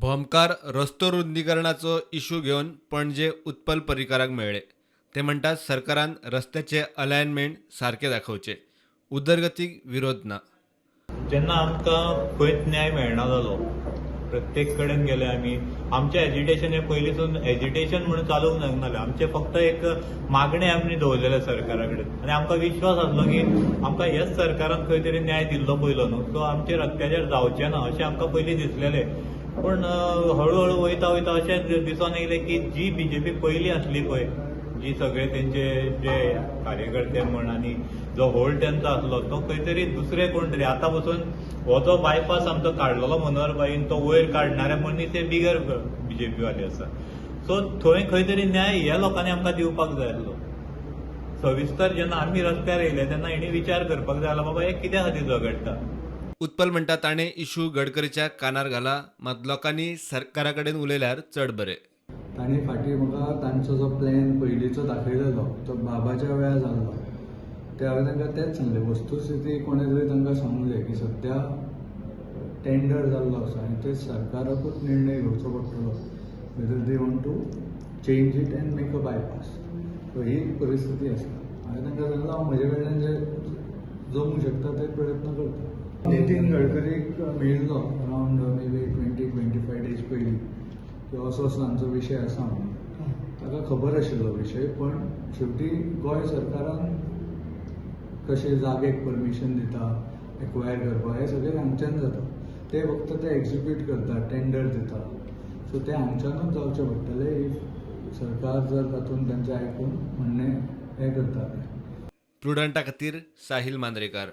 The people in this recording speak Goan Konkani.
भोमकार रस्तो रुंदीकरणाचो इशू घेवन पणजे उत्पल पर्रीकाराक मेळ्ळे. ते म्हणटात, सरकारान रस्त्याचे अलायनमेंट सारकें दाखोवचें. उदरगतीक विरोध ना. जेन्ना आमकां खंयच न्याय मेळना जालो, प्रत्येक कडेन गेले आमी. आमचें एजिटेशन हें पयलींसून एजिटेशन म्हणून चालूंक नासलें. आमचें फक्त एक मागणें आमी दवरलेलें सरकारा कडेन आनी आमकां विश्वास आसलो की आमकां ह्याच सरकारान खंय तरी न्याय दिल्लो पयलो न्हू, सो आमचेर अत्याचार जावचे ना अशें आमकां पयलीं दिसलेलें. पूण हळू हळू वयता वयता अशें दिसून येयलें की जी बीजेपी पयलीं आसली पळय, जी सगळे तेंचे जे कार्यकर्ते म्हण आनी जो होल्ड तेंचो आसलो, तो खंय तरी दुसरे कोण तरी आतां पसून हो जो बायपास आमचो काडलेलो मनोहरभाईन, तो वयर काडणारे मनीस हे बिगर बीजेपी वाले आसा. सो थंय खंय तरी न्याय ह्या लोकांनी आमकां दिवपाक जाय आसलो. सविस्तर जेन्ना आमी रस्त्यार येयले तेन्ना हेणी विचार करपाक जाय आसलो, बाबा, हे कित्या खातीर झगडटा. उत्पल म्हणटा, ताणें इशू गडकरीच्या कानार घाला, मात लोकांनी सरकारा कडेन उलयल्यार चड बरें. तांणी फाटीं म्हाका तांचो जो प्लॅन पयलींचो दाखयलेलो, तो बाबाच्या वेळार जाल्लो, ते हांवें तांकां तेंच सांगलें, वस्तुस्थिती कोणें तरी तांकां सांगूंक जाय की सद्या टेंडर जाल्लो आसा आनी ते सरकाराकूच निर्णय घेवचो पडटलो whether they want to change it and make a bypass. So ही परिस्थिती आसा. हांवें तांकां सांगलां, हांव म्हजे कडल्यान जे जमूंक शकता ते प्रयत्न करता. नितीन गडकरीक मेळिल्लो around maybe 20-25 days पयलीं की असो असो आमचो विशय आसा म्हणून. ताका खबर आशिल्लो विशय, पण शेवटी गोंय सरकारान कशें जागेक परमिशन दिता, एक्वायर करपाक, हें सगळें हांगच्यान जाता. ते फक्त ते एक्जिक्यूट करता, टेंडर दिता. सो ते हांगच्यानूच जावचें पडटलें if सरकार जर तातूंत तांचें आयकून म्हणणें हें करता. प्रुडंटा खातीर साहिल मांद्रेकार.